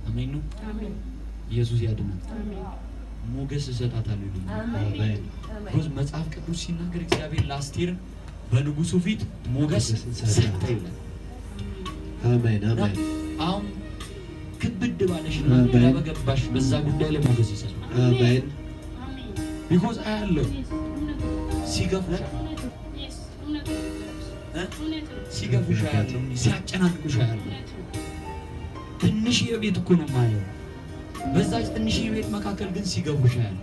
አሜን ነው። ኢየሱስ ያድናል። ሞገስ እሰጣታለሁ ይሉኛል። አሜን። Because መጽሐፍ ቅዱስ ሲናገር እግዚአብሔር ለአስቴር በንጉሱ ፊት ሞገስ ሰጠ ይላል። አሜን አሜን። አሁን ክብድ ባለሽና ግራ በገባሽ በዛ ጉዳይ ላይ ሞገስ ይሰጣል። አሜን። Because አያለሁ ሲገፉሽ፣ ሲገፉሽ አያለሁ፣ ሲያጨናንቁሽ አያለሁ። ትንሽ የቤት እኮ ነው የማየው። በዛች ትንሽ የቤት መካከል ግን ሲገፉሽ አያለሁ።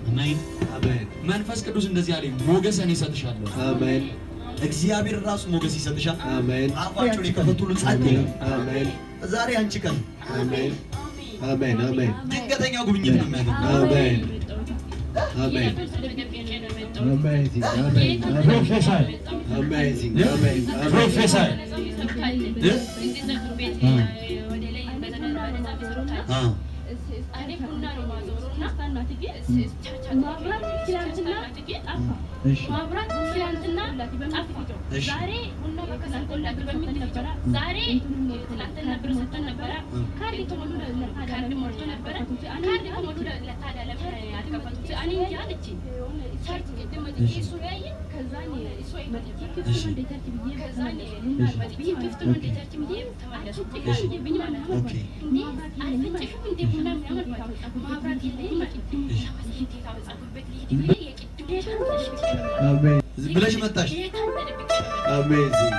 አሜን። አሜን። መንፈስ ቅዱስ እንደዚህ አለኝ፣ ሞገስ እኔ እሰጥሻለሁ። አሜን። እግዚአብሔር ራሱ ሞገስ ይሰጥሻል። አሜን። አፋቸውን የከፈቱ ሁሉ ጸጥ ይላል። አሜን። ዛሬ አንቺ ቀን አሜን አሜን አሜን። ድንገተኛ ጉብኝት ነው የሚያገኘው። አሜን አሜን። Amazing አሜን አሜን። Prophesy. Amazing አሜን አሜን። Prophesy. አ ማብራት ትላንትና ጠፋ። ማብራት ትላንትና ጠፋ። ዛሬ ዛሬ ትላንትና ብር ሰጠን ነበረ። ካርድ ተሞሉ፣ ካርድ ሞልቶ ነበረ። ካርድ ከሞሉ ለታዲያ ለምን አልከፈቱት? እኔ እንጃ አለችኝ። Church ቅድም መጥቼ እሱ ያየ ከዛን እሱ ከዛን መጥቼ ክፍት ነው እንደ church ብዬ ተመለስኩ። ማለት ነው። እንዴ አልፈጨሽም እንዴ ቡና ምናምን አልኳት። ማብራት የለኝም አለችኝ። ፀጉር ቤት ልሂድ ብዬ የቅድም አሜን። ብለሽ መጣሽ። ጌታን ተደብቄ ነው። Amazing.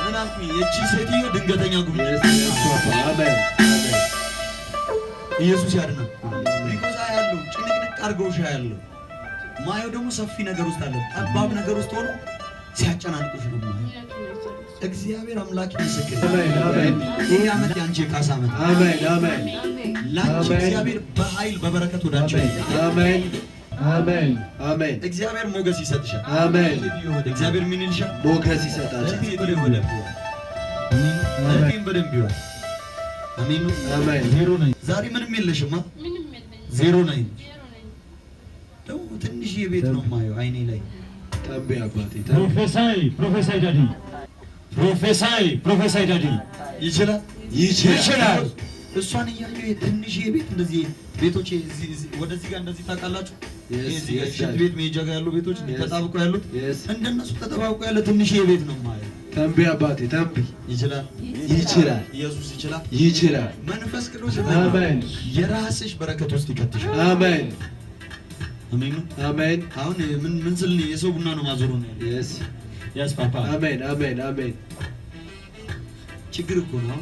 ምን አልኩኝ? የቺ ሴትዮ ድንገተኛ ጉብኝት Yes, Papa. አሜን አሜን። ኢየሱስ ያድናል። Because አያለሁ፣ ጭንቅንቅ አድርገውሽ አያለሁ። ማየው ደግሞ ሰፊ ነገር ውስጥ አለ፣ ጠባብ ነገር ውስጥ ሆኖ ሲያጨናንቁሽ ነው የማየው። እግዚአብሔር አምላክ ምስክር። አሜን አሜን። ይሄ ዓመት የአንቺ የካሳ ዓመት ነው። አሜን አሜን። ላንቺ አሜን። እግዚአብሔር በኃይል በበረከት ወደ አንቺ ይመጣል። አሜን አሜን አሜን። እግዚአብሔር ሞገስ ይሰጥሻል። አሜን። እግዚአብሔር ምን ይልሻል? ሞገስ ይሰጣል። እህቴ በደንብ ይዋል። እህቴም በደንብ ይዋል። አሜን ነው። አሜን። ዜሮ ነኝ። ዛሬ ምንም የለሽማ። ምንም የለኝም። ዜሮ ነኝ። ዜሮ ነኝ። ደግሞ ትንሽ ቤት ነው የማየው አይኔ ላይ። ተንብይ አባቴ፣ ተንብይ። Prophesy, prophesy, daddy. Prophesy, prophesy, daddy. ይችላል። ይችላል። ይችላል። እሷን እያየሁ ትንሽ ቤት እንደዚህ ቤቶች ወደዚህ ጋር እንደዚህ ታውቃላችሁ። እዚህ ጋር ሽንት ቤት መሄጃ ጋር ያሉ ቤቶች እንዲህ ተጣብቀው ያሉት እንደነሱ ተጠባብቆ ያለ ትንሽ ቤት ነው የማየው። ተንብይ አባቴ፣ ተንብይ። ይችላል። ይችላል። ኢየሱስ ይችላል። ይችላል። መንፈስ ቅዱስ አሜን። የራስሽ በረከት ውስጥ ይከትሻል። አሜን። አሜን ነው። አሜን። አሁን ምን ምን ስል የሰው ቡና ነው ማዞሩ ነው ያለው። Yes. Yes, Papa. አሜን አሜን አሜን። ችግር እኮ ነው።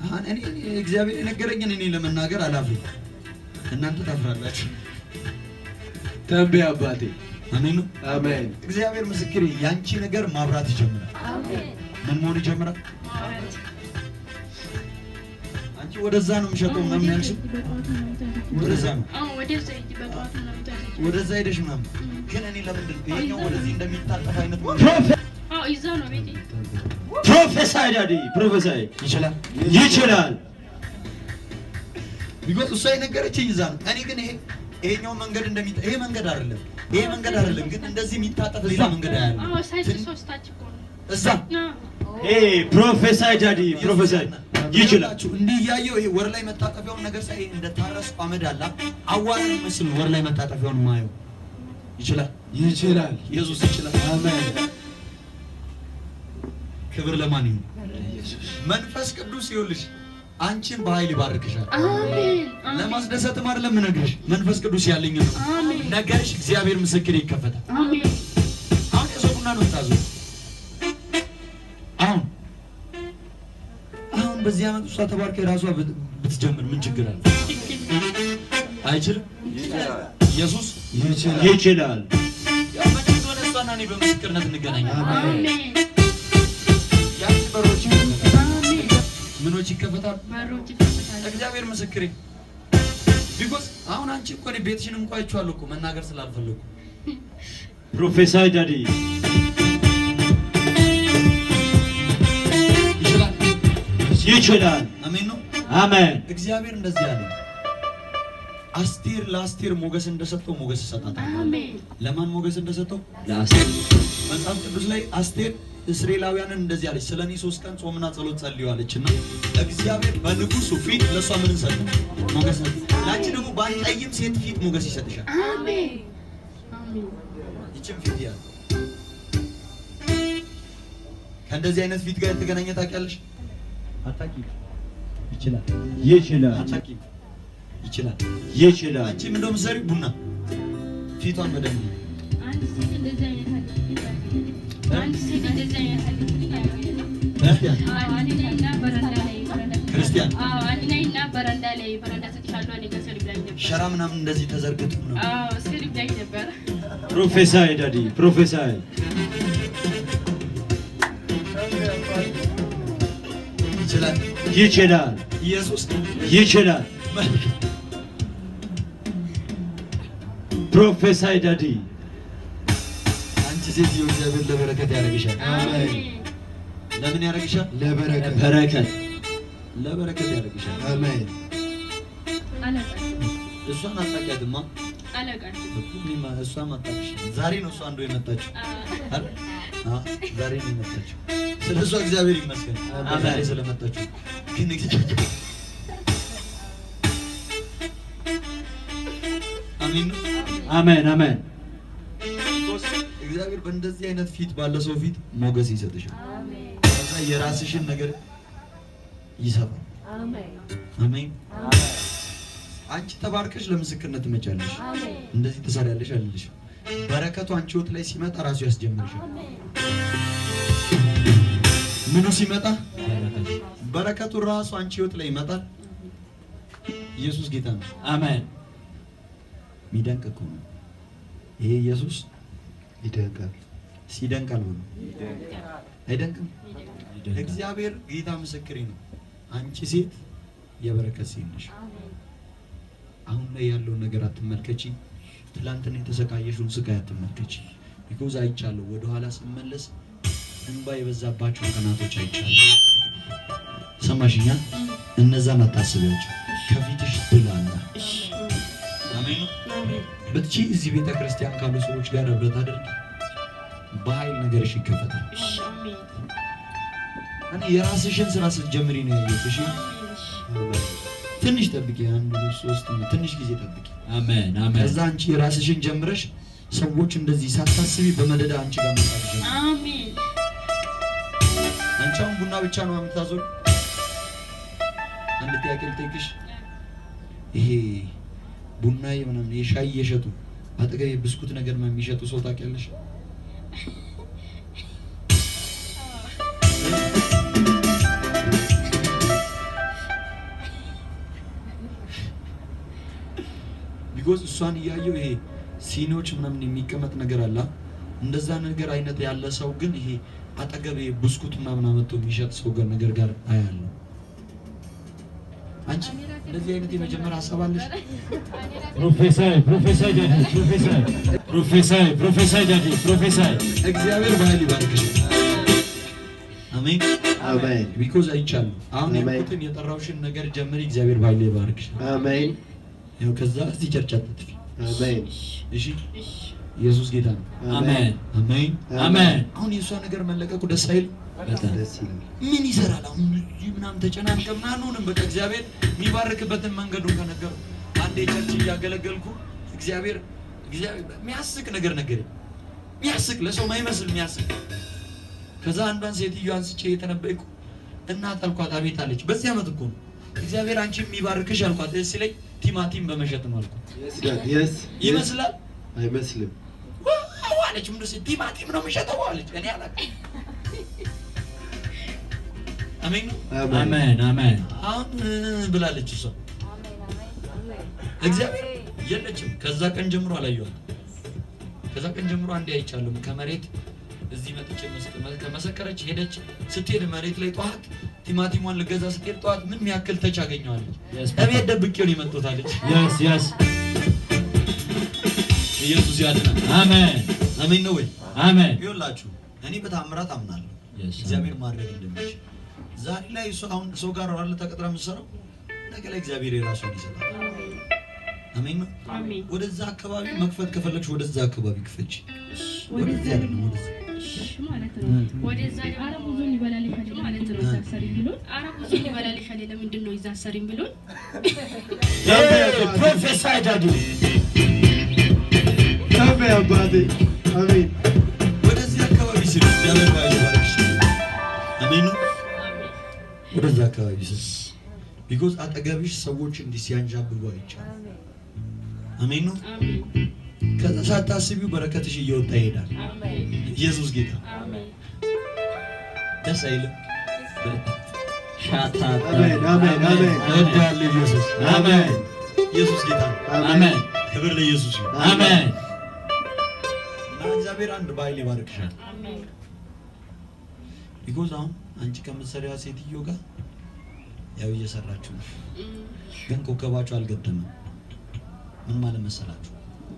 አሁን እኔ እግዚአብሔር የነገረኝን እኔ ለመናገር አላፍርም። እናንተ ታፍራላችሁ። ተንብይ አባቴ። አሜን ነው። አሜን። እግዚአብሔር ምስክሬ፣ ያንቺ ነገር ማብራት ይጀምራል። ምን መሆን ይጀምራል? አንቺ ወደዛ ነው የምሸጠው ምናምን ያልሽው ወደዛ ነው። ወደዛ ሂጂ፣ በጠዋቱ ምናምን ታዘች። ወደዛ ሄደሽ ምናምን ግን እኔ ለምንድን ነው ይሄኛው ወደዚህ እንደሚታጠፍ አይነት አዎ ይዛ ነው ቤቴ። Prophesy, daddy. Prophesy. ይችላል። ይችላል። Because እሷ የነገረችኝ እዛ ነው። እኔ ግን ይሄኛው መንገድ ይሄ መንገድ አይደለም፣ ይሄ መንገድ አይደለም፣ ግን እንደዚህ የሚታጠፍ ሌላ መንገድ አያለሁ። አዎ site ሶስታች እኮ ነው። እዛ አዎ። Hey, prophesy, daddy. Prophesy. ይችላል። እንዲህ እያየሁ ይሄ ወር ላይ መታጠፊያውን ነገር ሳይ እንደታረስኩ አመድ አለ አዋራ የሚመስል ነው። ወር ላይ መታጠፊያውን ማየው ይችላል። ይችላል። ኢየሱስ ይችላል። አሜን። ክብር ለማን ይሁን? ኢየሱስ። መንፈስ ቅዱስ ይኸውልሽ አንቺን በኃይል ይባርክሻል። አሜን አሜን። ለማስደሰትም አይደለም የምነግርሽ፣ መንፈስ ቅዱስ ያለኝ ነው። አሜን። ነገርሽ እግዚአብሔር ምስክር ይከፈታል። አሜን። አሁን የሰው ቡና ነው የምታዘው። አሁን አሁን በዚህ ዓመት እሷ ተባርካ የራሷ ብትጀምር ምን ችግር አለ? አይችልም? ኢየሱስ ይችላል። ይችላል። ያው መቼ እንደሆነ እሷና እኔ በምስክርነት እንገናኛለን። አሜን። ያንቺ በሮች ይከፈታሉ። አሜን። ምኖች ይከፈታሉ? በሮች ይከፈታሉ። እግዚአብሔር ምስክሬ። Because አሁን አንቺ እኮ እኔ ቤትሽን እንኳን አይቼዋለሁ እኮ መናገር ስላልፈለኩ። Prophesy, daddy. ይችላል። ይችላል። አሜን ነው። አሜን። እግዚአብሔር እንደዚህ አለ። አስቴር ለአስቴር ሞገስ እንደሰጠው ሞገስ እሰጣታለሁ። አሜን። ለማን ሞገስ እንደሰጠው? ለአስቴር። መጽሐፍ ቅዱስ ላይ አስቴር እስራኤላውያንን እንደዚህ አለች፣ ስለ እኔ 3 ቀን ጾምና ጸሎት ጸልዩ አለች። እና እግዚአብሔር በንጉሱ ፊት ለእሷ ምን ሰጠ? ሞገስ ሰጠ። ለአንቺ ደግሞ በጠይም ሴት ፊት ሞገስ ይሰጥሻል። አሜን አሜን። ይችም ፊት ያለ ከእንደዚህ አይነት ፊት ጋር የተገናኘ ታውቂያለሽ? አታውቂም። ይችላል ይችላል አታውቂም። ይችላል ይችላል። አንቺ ምንድነው የምትሰሪው? ቡና። ፊቷን በደንብ አንድ ሴት እንደዚህ አይነት አለች። አንድ ሴት እንደዚህ አይነት አለች። ክርስቲያን ክርስቲያን አዎ አንድ ላይ እና በረንዳ ላይ በረንዳ ሰጥሻለሁ እኔ ጋር ስሪ ብላኝ ነበር። ሸራ ምናምን እንደዚህ ተዘርግቶ ነው። አዎ ስሪ ብላኝ ነበር። Prophesy daddy prophesy። ይችላል ይችላል ኢየሱስ ይችላል። Prophesy daddy። አንቺ ሴትዮ እግዚአብሔር ለበረከት ያደርግሻል። አሜን። ለምን ያደርግሻል? ለበረከት በረከት ለበረከት ያደርግሻል። አሜን። አላውቃትም እሷን አታውቂያትማ። አላውቃትም። እኔማ እሷም አታውቅሽም። ዛሬ ነው እሷ እንደው የመጣችው አይደል? አዎ ዛሬ ነው የመጣችው። ስለ እሷ እግዚአብሔር ይመስገን ዛሬ ስለመጣችው። ግን አሜን ነው። አሜን አሜን። እግዚአብሔር በእንደዚህ አይነት ፊት ባለ ሰው ፊት ሞገስ ይሰጥሻል። ከዛ የራስሽን ነገር ይሰፋል። አሜን። አንቺ ተባርከሽ ለምስክርነት ትመጫለሽ። እንደዚህ ትሰሪያለሽ አልልሽም። በረከቱ አንቺ ህይወት ላይ ሲመጣ ራሱ ያስጀምርሻል። ምኑ ሲመጣ? በረከቱ ራሱ አንቺ ህይወት ላይ ይመጣል። ኢየሱስ ጌታ ነው። አሜን። የሚደንቅ እኮ ነው ይሄ ኢየሱስ። ይደንቃል። ሲደንቃል ብሎ አይደንቅም? እግዚአብሔር ጌታ ምስክሬ ነው። አንቺ ሴት የበረከት ሴት ነሽ። አሁን ላይ ያለውን ነገር አትመልከቺ። ትላንትና የተሰቃየሽውን ስቃይ አትመልከቺ። Because አይቻለሁ፣ ወደኋላ ስመለስ እንባ የበዛባቸው ቀናቶች አይቻለሁ። ሰማሽኛ? እነዛን አታስቢያቸው። ከፊትሽ ድል አለ። አሜን ነው። ብትቺ እዚህ ቤተ ክርስቲያን ካሉ ሰዎች ጋር ህብረት አድርጊ። በኃይል ነገርሽ ይከፈታል። እኔ የራስሽን ስራ ስትጀምሪ ነው ያየሁት። እሺ ትንሽ ጠብቂ፣ 1 2 3 ትንሽ ጊዜ ጠብቂ። አሜን አሜን። ከዛ አንቺ የራስሽን ጀምረሽ ሰዎች እንደዚህ ሳታስቢ በመደዳ አንቺ ጋር መምጣት ይጀምራል። አሜን። አንቺ አሁን ቡና ብቻ ነው የምታዞር። አንድ ጥያቄ ልጠይቅሽ። ይሄ ቡና ምናምን የሻይ እየሸጡ አጠገቤ ብስኩት ነገር የሚሸጡ ሰው ታውቂያለሽ? Because እሷን እያየው ይሄ ሲኒዎች ምናምን የሚቀመጥ ነገር አለ። እንደዛ ነገር አይነት ያለ ሰው ግን ይሄ አጠገቤ ብስኩት ምናምን አመጥቶ የሚሸጥ ሰው ጋር ነገር ጋር አያለሁ። አንቺ እንደዚህ አይነት የመጀመሪያ ሀሳብ አለሽ? Prophesy prophesy daddy prophesy prophesy prophesy daddy prophesy። እግዚአብሔር በኃይል ይባርክሽ። አሜን አሜን። Because አይቻልም። አሁን አሜን። ያልኩትን የጠራውሽን ነገር ጀምሪ። እግዚአብሔር በኃይል ይባርክሽ። አሜን። ያው ከዛ እዚህ church አትጥፊ። አሜን። እሺ፣ ኢየሱስ ጌታ ነው። አሜን አሜን አሜን። አሁን የእሷ ነገር መለቀቁ ደስ አይል? በጣም ደስ ይላል። ምን ይሰራል አሁን እዚህ ምናምን ተጨናንቀ ምናምን ሆነን በቃ እግዚአብሔር የሚባርክበትን መንገዱን ከነገሩ። አንዴ church እያገለገልኩ እግዚአብሔር የሚያስቅ ነገር ነገረኝ። የሚያስቅ ለሰው ማይመስል የሚያስቅ። ከዛ አንዷን ሴትዮ አንስቼ የተነበይኩ እናት አልኳት። አቤት አለች። በዚህ ዓመት እኮ ነው እግዚአብሔር አንቺ የሚባርክሽ አልኳት። እስ ላይ ቲማቲም በመሸጥ ነው አልኳት። Yes ይመስላል አይመስልም። Wow አለች። ምንድን ነው ቲማቲም ነው የምሸጠው አለች። እኔ አላውቅም። አሜን ነው። አሜን አሜን። አሁን ብላለች እሷ። እግዚአብሔር የለችም። ከዛ ቀን ጀምሮ አላየኋትም። ከዛ ቀን ጀምሮ አንዴ አይቻለሁ። ከመሬት እዚህ መጥቼ ከመሰከረች ሄደች። ስትሄድ መሬት ላይ ጠዋት ቲማቲሟን ልገዛ ስትሄድ ጠዋት ምን ያክል ተች አገኘዋለች። እቤት ደብቄው ነው የመጣሁት አለች። Yes yes። ኢየሱስ ያድናል። አሜን አሜን ነው ወይ? አሜን። ይኸውላችሁ እኔ በታምራት አምናለሁ እግዚአብሔር ማድረግ እንደሚችል። ዛሬ ላይ እሱ አሁን ሰው ጋር አለ ተቀጥራ የምትሰራው ነገ ላይ እግዚአብሔር የራሷን ይሰጣል። አሜን ነው። አሜን። ወደዛ አካባቢ መክፈት ከፈለግሽ ወደዛ አካባቢ ክፈች። ወደዚህ አይደለም ወደዚህ። ማለት ነው። ወደዛ አረብ ብዙን ይበላል ማለት ነው። እዛ ሰሪም ብሎን አረብ ብዙን ይበላል ለምንድን ነው እዛ ሰሪም ብሎን? Prophesy, daddy. አሜን አባቴ፣ አሜን። ወደዚህ አካባቢ ስል እግዚአብሔር ባይ ይባርክሽ። አሜን ነው። ወደዛ አካባቢ ስል because አጠገብሽ ሰዎች እንዲህ ሲያንዣብቡ አይቻልም። አሜን ነው። አሜን። ከዛ ሳታስቢው በረከትሽ እየወጣ ይሄዳል። አሜን። ኢየሱስ ጌታ። አሜን። ደስ አይልም? ሻታ። አሜን፣ አሜን፣ አሜን። እወድሃለሁ ኢየሱስ። አሜን። ኢየሱስ ጌታ ነው። አሜን። ክብር ለኢየሱስ ይሁን። አሜን። እና እግዚአብሔር አንድ በኃይል ይባርክሻል። አሜን። Because አሁን አንቺ ከምትሰሪዋ ሴትዮ ጋር ያው እየሰራችሁ ነው፣ ግን ኮከባችሁ አልገጠመም። ምን ማለት መሰላችሁ?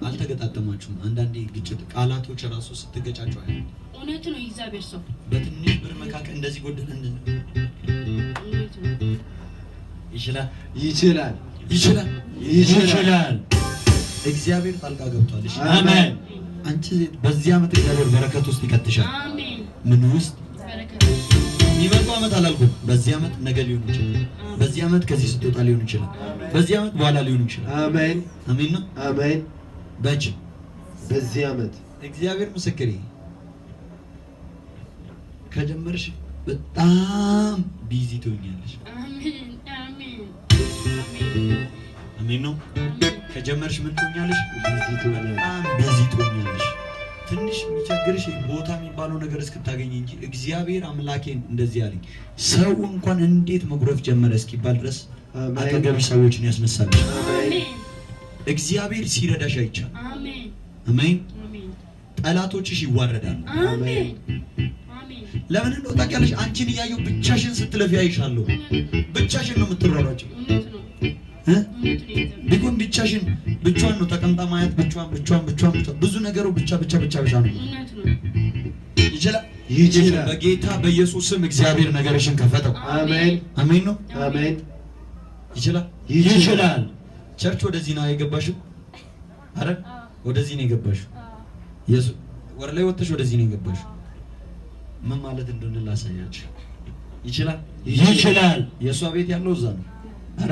አልተገጣጠማችሁም። አንዳንዴ ግጭት ቃላቶች ራሱ ስትገጫቸው አይ እውነት ነው እግዚአብሔር ሰው። በትንሽ ብር መካከል እንደዚህ ጎደለ እንደዚህ እውነት ነው። ይችላል። ይችላል። ይችላል። ይችላል። እግዚአብሔር ጣልቃ ገብቷል። እሺ። አሜን። አንቺ ሴት በዚህ ዓመት እግዚአብሔር በረከት ውስጥ ይከትሻል። አሜን። ምን ውስጥ? በረከት። የሚመጣው ዓመት አላልኩም። በዚህ ዓመት ነገ ሊሆን ይችላል። በዚህ ዓመት ከዚህ ስትወጣ ሊሆን ይችላል። በዚህ ዓመት በኋላ ሊሆን ይችላል። አሜን። አሜን ነው። አሜን። በች በዚህ ዓመት። እግዚአብሔር ምስክሬ፣ ከጀመርሽ በጣም busy ትሆኛለሽ። አሜን፣ አሜን፣ አሜን። አሜን ነው። ከጀመርሽ ምን ትሆኛለሽ? Busy ትሆኛለሽ። በጣም busy ትሆኛለሽ። ትንሽ የሚቸግርሽ ቦታ የሚባለው ነገር እስክታገኝ እንጂ እግዚአብሔር አምላኬን እንደዚህ አለኝ። ሰው እንኳን እንዴት መጉረፍ ጀመረ እስኪባል ድረስ አሜን። አጠገብሽ ሰዎችን ያስነሳልሽ። አሜን። እግዚአብሔር ሲረዳሽ አይቻል። አሜን። አሜን። አሜን። ጠላቶችሽ ይዋረዳሉ። አሜን፣ አሜን። ለምን እንደው ታውቂያለሽ? አንቺን እያየሁ ብቻሽን ስትለፊ አይሻለሁ። ብቻሽን ነው የምትሯሯጪው። እውነት ነው። እ? እውነት ነው የእግዚአብሔር። ቢሆን ብቻሽን ብቻዋን ነው ተቀምጣ ማየት፣ ብቻዋን ብቻዋን ብቻዋን ብቻዋን ብዙ ነገሩ ብቻ ብቻ ብቻ ብቻ ነው። እውነት ነው። ይችላል። ይችላል። በጌታ በኢየሱስ ስም እግዚአብሔር ነገርሽን ከፈተው። አሜን። አሜን ነው። አሜን። ይችላል። ይችላል። Church ወደዚህ ነው የገባሽው? አረ ወደዚህ ነው የገባሽው። ኢየሱስ ወር ላይ ወጥተሽ ወደዚህ ነው የገባሽው። ምን ማለት እንደሆነ ላሳያችሁ። ይችላል። ይችላል። የእሷ ቤት ያለው እዛ ነው። አረ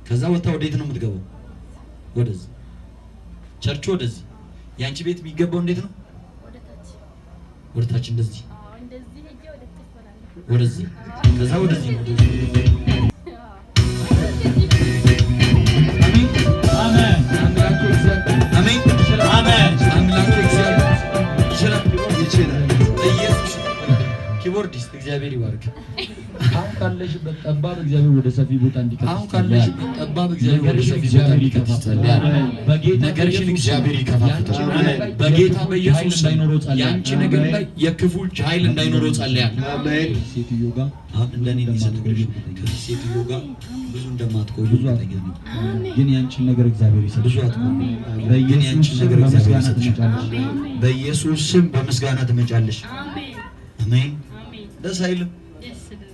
ከዛ ወጥታ ወዴት ነው የምትገባው? ወደዚህ ቸርቹ ወደዚህ። የአንቺ ቤት የሚገባው እንዴት ነው? ወደ ታች እንደዚህ ወደዚህ፣ ከዛ ወደዚህ ነው። አሜን። አሜን። አምላኬ እግዚአብሔር፣ አሜን። አሜን። አምላኬ እግዚአብሔር ይችላል። ይችላል። ኢየሱስ keyboardist እግዚአብሔር ይባርክ። አሁን ካለሽበት ጠባብ እግዚአብሔር ወደ ሰፊ ቦታ እንዲከትሽ። አሁን ካለሽበት ጠባብ እግዚአብሔር ወደ ሰፊ ቦታ እንዲከትሽ ጸልያለሁ። በጌታ ነገርሽን በኢየሱስ እግዚአብሔር ይከፋፍታል። አሜን። በጌታ በኢየሱስ ኃይል እንዳይኖረው ጸልያለሁ። የአንቺ ነገር ላይ የክፉ እጅ ኃይል እንዳይኖረው ጸልያለሁ። አሜን። ሴትዮ ጋር አሁን እንደኔ ነው ስነግርሽ ከዚህ ሴትዮ ጋር ብዙ እንደማትቆዩ ብዙ እርግጠኛ ነኝ። ግን ያንቺን ነገር እግዚአብሔር ይሰጥሽ። ብዙ አትቆዩ፣ ግን በኢየሱስ ያንቺን ስም ነገር እግዚአብሔር በምስጋና ይሰጥሻል። ትመጫለሽ። በኢየሱስ ስም በምስጋና ትመጫለሽ። አሜን። አሜን። አሜን። ደስ አይልም? ደስ ይላል።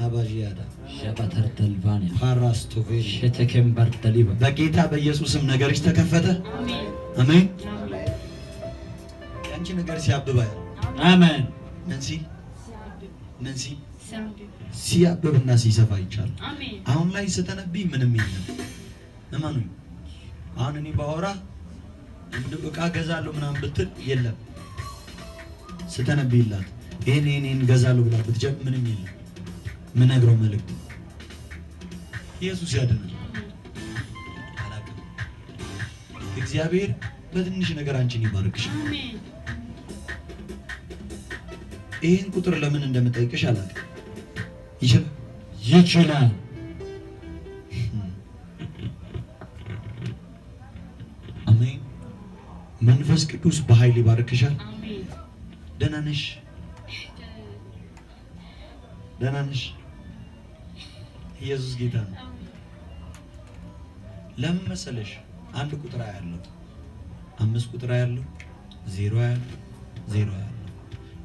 አባዢያዳ ሸባተርተልቫኒያ ፓራስቶቬሪ ሸተከም ባርተሊባ። በጌታ በኢየሱስ ስም ነገርሽ ተከፈተ። አሜን። አሜን። ያንቺ ነገር ሲያብብ አያለሁ። አሜን። ምን ሲል ምን ሲል ሲያብብ። ሲያብብና ሲሰፋ ይቻላል። አሜን። አሁን ላይ ስተነብይ ምንም የለም። እመኑኝ። አሁን እኔ ባወራ እንደው እቃ ገዛለሁ ምናምን ብትል የለም። ስተነብይላት ይሄን ይሄን ይሄን ገዛለሁ ብላ ብትጀምር ምንም የለም። ምነግረው መልእክት ኢየሱስ ያድናል። አላውቅም። እግዚአብሔር በትንሽ ነገር አንቺን ይባርክሽ። አሜን። ይህን ቁጥር ለምን እንደምጠይቅሽ አላውቅም። ይችላል። ይችላል። አሜን። መንፈስ ቅዱስ በኃይል ይባርክሻል። አሜን። ደህና ነሽ? ደህና ነሽ? ኢየሱስ ጌታ ነው። ለምን መሰለሽ? አንድ ቁጥር ያለው፣ አምስት ቁጥር ያለው፣ ዜሮ ያለው፣ ዜሮ ያለው፣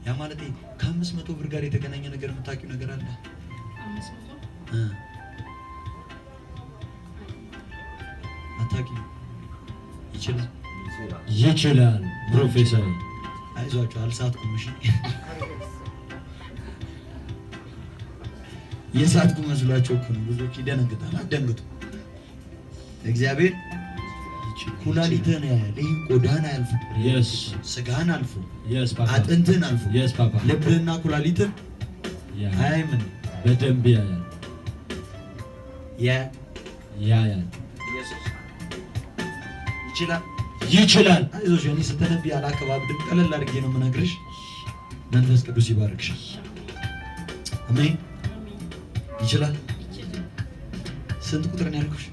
ያ ማለት ከ500 ብር ጋር የተገናኘ ነገር የምታውቂው ነገር አለ? 500? እ አታውቂም? ይችላል። ይችላል። ፕሮፌሰር። አይዟችሁ አልሳትኩም። እሺ የሳትኩ መስሏቸው እኮ ነው። ብዙዎች ይደነግጣል። አትደንግጡ። እግዚአብሔር ኩላሊትህን ያያል። ይህ ቆዳህን አያልፍም፣ ስጋህን አልፎ Yes, Papa. አጥንትህን አልፎ Yes, Papa. ልብህና ኩላሊትህን አያይም እንዴ? በደንብ ያያል። ያ ያያል። ኢየሱስ ይችላል። ይችላል። አይዞሽ፣ እኔ ስተነብይ አላከባብድም። ቀለል አድርጌ ነው የምነግርሽ። መንፈስ ቅዱስ ይባርክሽ። አሜን። ይችላል። ይችላል። ስንት ቁጥር ነው ያልኩሽ?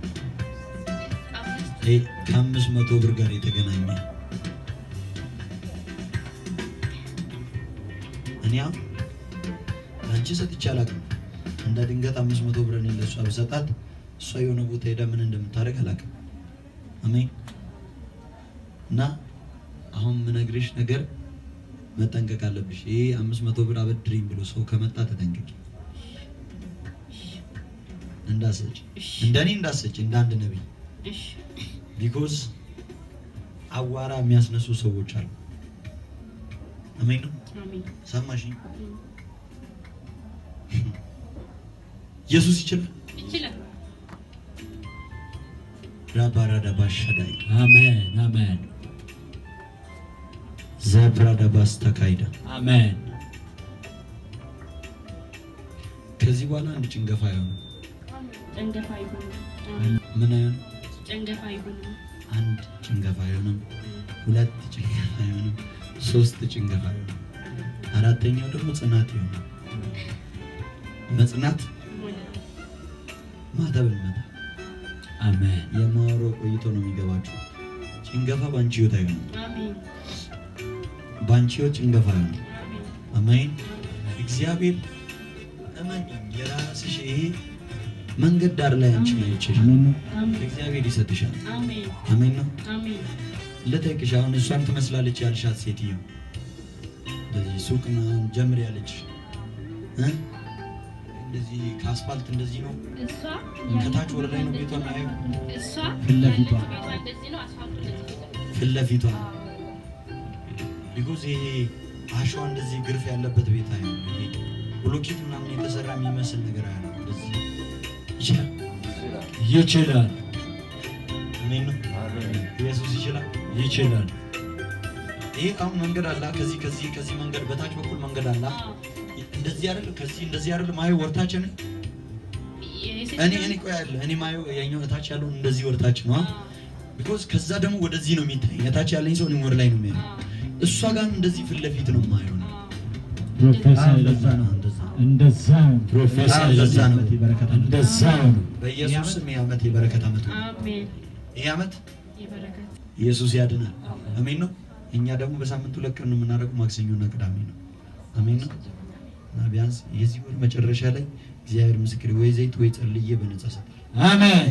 5። ይሄ ከ500 ብር ጋር የተገናኘ እኔ አሁን ለአንቺ ሰጥቼ አላውቅም። እንደ ድንገት 500 ብር እኔ ለእሷ ብሰጣት እሷ የሆነ ቦታ ሄዳ ምን እንደምታደርግ አላውቅም። አሜን። እና አሁን የምነግርሽ ነገር መጠንቀቅ አለብሽ። ይሄ 500 ብር አበድሪኝ ብሎ ሰው ከመጣ ተጠንቀቂ፣ እንዳሰጭ እንደኔ እንዳሰጭ እንደ አንድ ነቢይ እሺ። Because አዋራ የሚያስነሱ ሰዎች አሉ። አሜን ነው። አሜን። ሰማሽኝ? ኢየሱስ ይችላል። ይችላል። ራባራዳ ባሻዳይ አሜን። አሜን። ዘብራዳ ባስተካይዳ አሜን። ከዚህ በኋላ አንድ ጭንገፋ አይሆንም። ጨንገፋ አይሆንም። አሜን። ምን አይሆንም? ጨንገፋ አይሆንም። አንድ ጭንገፋ አይሆንም። ሁለት ጭንገፋ አይሆንም። ሶስት ጭንገፋ አይሆንም። አራተኛው ደግሞ ጽናት ይሆናል። መጽናት ማተብ እንመታ። አሜን። የማወራው ቆይቶ ነው የሚገባችሁ። ጭንገፋ በአንቺ ህይወት አይሆንም። አሜን። በአንቺ ህይወት ጭንገፋ አይሆንም። አሜን። አሜን። እግዚአብሔር እመኝ፣ የራስሽ ይሄ መንገድ ዳር ላይ አንቺን አይቼሽ አሜን። እግዚአብሔር ይሰጥሻል። አሜን። አሜን ነው። አሜን። ልጠይቅሽ፣ አሁን እሷን ትመስላለች ያልሻት ሴትዮ እንደዚህ ሱቅ ምናምን ጀምር ያለች እ? እንደዚህ ከአስፋልት እንደዚህ ነው እሷ ከታች ወደ ላይ ነው ቤቷ የሚያየው እሷ ፊት ለፊቷ። ያለችው ቤቷ እንደዚህ ነው። አስፋልቱ እንደዚህ ፊት ለፊት። ፊት ለፊቷ because ይሄ አሸዋ እንደዚህ ግርፍ ያለበት ቤት አይሆንም። ይሄ ብሎኬት ምናምን የተሰራ የሚመስል ነገር አይሆንም። እንደዚህ ይችላል። ይችላል። አሜን ነው። ኢየሱስ ይችላል። ይችላል። ይሄ አሁን መንገድ አለ። ከዚህ ከዚህ ከዚህ መንገድ በታች በኩል መንገድ አለ። እንደዚህ አይደል? ከዚህ እንደዚህ አይደል? ማየው ወርታች ነው። እኔ እኔ ቆይ አለ እኔ ማየው ያኛው እታች ያለውን እንደዚህ ወርታች ነው። Because ከዛ ደግሞ ወደዚህ ነው የሚታየኝ። እታች ያለኝ ሰው እኔም ወደ ላይ ነው የሚያየው። እሷ ጋር እንደዚህ ፊት ለፊት ነው የማየው ነው። Prophesy. እንደዛ ነው፣ እንደዛ ነው። እንደዛ ነው። Prophesy. እንደዛ ነው። እንደዛ ነው። በኢየሱስ ስም ይሄ ዓመት የበረከት ዓመት ነው። አሜን። ይሄ ዓመት የበረከት ኢየሱስ ያድናል። አሜን ነው። እኛ ደግሞ በሳምንቱ ሁለት ቀን ነው የምናደርገው፣ ማክሰኞና ቅዳሜ ነው። አሜን ነው። እና ቢያንስ የዚህ ወር መጨረሻ ላይ እግዚአብሔር ምስክር ወይ ዘይት ወይ ጸልዬ በነፃ ሰጣል። አሜን።